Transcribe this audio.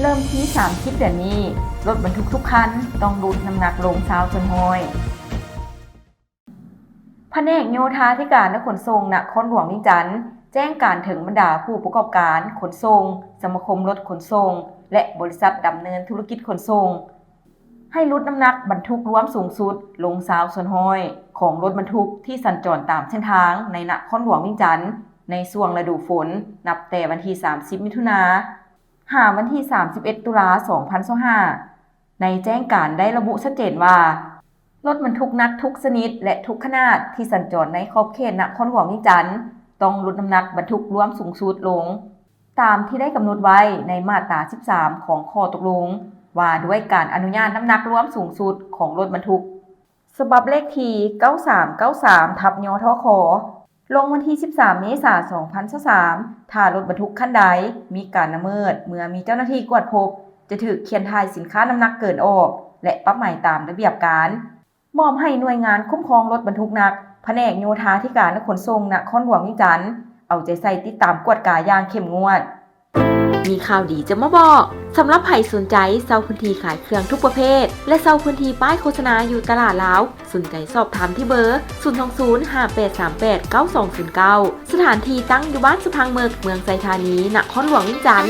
ເລີ່ມທີສາມສິບເດືອນນີ້, ລົດບັນທຸກທຸກຄັນຕ້ອງຫຼຸດນ້ຳໜັກລົງຊາວສ່ວນຮ້ອຍ. ພະແນກໂຍທາທິການ ແລະ ຂົນສົ່ງນະຄອນຫຼວງວຽງຈັນ ແຈ້ງການເຖິງບັນດາຜູ້ປະກອບການຂົນສົ່ງ, ສະມາຄົມລົດຂົນສົ່ງ ແລະ ບໍລິສັດດຳເນີນທຸລະກິດຂົນສົ່ງ ໃຫ້ຫຼຸດນ້ຳໜັກບັນທຸກລວມສູງສຸດລົງຊາວສ່ວນຮ້ອຍຂອງລົດບັນທຸກທີ່ສັນຈອນຕາມເສັ້ນທາງໃນນະຄອນຫຼວງວຽງຈັນ ໃນຊ່ວງລະດູຝົນ ນັບແຕ່ວັນທີສາມສິບ ມິຖຸນາ ຫາວັນທີສາມສິບເອັດ ຕຸລາ ສອງພັນຊາວຫ້າ. ໃນແຈ້ງການໄດ້ລະບຸຊັດເຈນວ່າ ລົດບັນທຸກໜັກທຸກຊະນິດ ແລະ ທຸກຂະໜາດທີ່ສັນຈອນໃນຂອບເຂດນະຄອນຫຼວງວຽງຈັນ ຕ້ອງຫຼຸດນ້ຳໜັກບັນທຸກລວມສູງສຸດລົງ ຕາມທີ່ໄດ້ກຳນົດໄວ້ໃນມາດຕາສິບສາມ ຂອງຂໍ້ຕົກລົງວ່າດ້ວຍການອະນຸຍາດນ້ຳໜັກລວມສູງສຸດຂອງລົດບັນທຸກ ສະບັບເລກທີ ເກົ້າສາມເກົ້າສາມ ທັບ ຍທຂ ລົງວັນທີສິບສາມ ເມສາ ສອງພັນຊາວສາມ. ຖ້າລົດບັນທຸກຄັນໃດມີການລະເມີດ ເມື່ອມີເຈົ້າໜ້າທີ່ກວດພົບ ຈະຖືກຂຽນຖ່າຍສິນຄ້ານ້ຳໜັກເກີນອອກ ແລະ ປັບໃໝຕາມລະບຽບການ. ມອບໃຫ້ໜ່ວຍງານຄຸ້ມຄອງລົດບັນທຸກໜັກ, ພະແນກໂຍທາທິການ ແລະ ຂົນສົ່ງນະຄອນຫຼວງວຽງຈັນ ເອົາໃຈໃສ່ຕິດຕາມກວດກາຢ່າງເຂັ້ມງວດ. ມີຂ່າວດີຈະມາບອກ. ສຳລັບໃຜສົນໃຈເຊົ່າພື້ນທີ່ຂາຍເຄື່ອງທຸກປະເພດ ແລະ ເຊົ່າພື້ນທີ່ປ້າຍໂຄສະນາຢູ່ຕະຫຼາດລາວ, ສົນໃຈສອບຖາມທີ່ເບີ ສູນສອງສູນ ຫ້າແປດສາມແປດ ເກົ້າສອງສູນເກົ້າ. ສະຖານທີ່ຕັ້ງຢູ່ບ້ານສະພັງເໝິກ, ເມືອງໄຊທານີ, ນະຄອນຫຼວງວຽງຈັນ.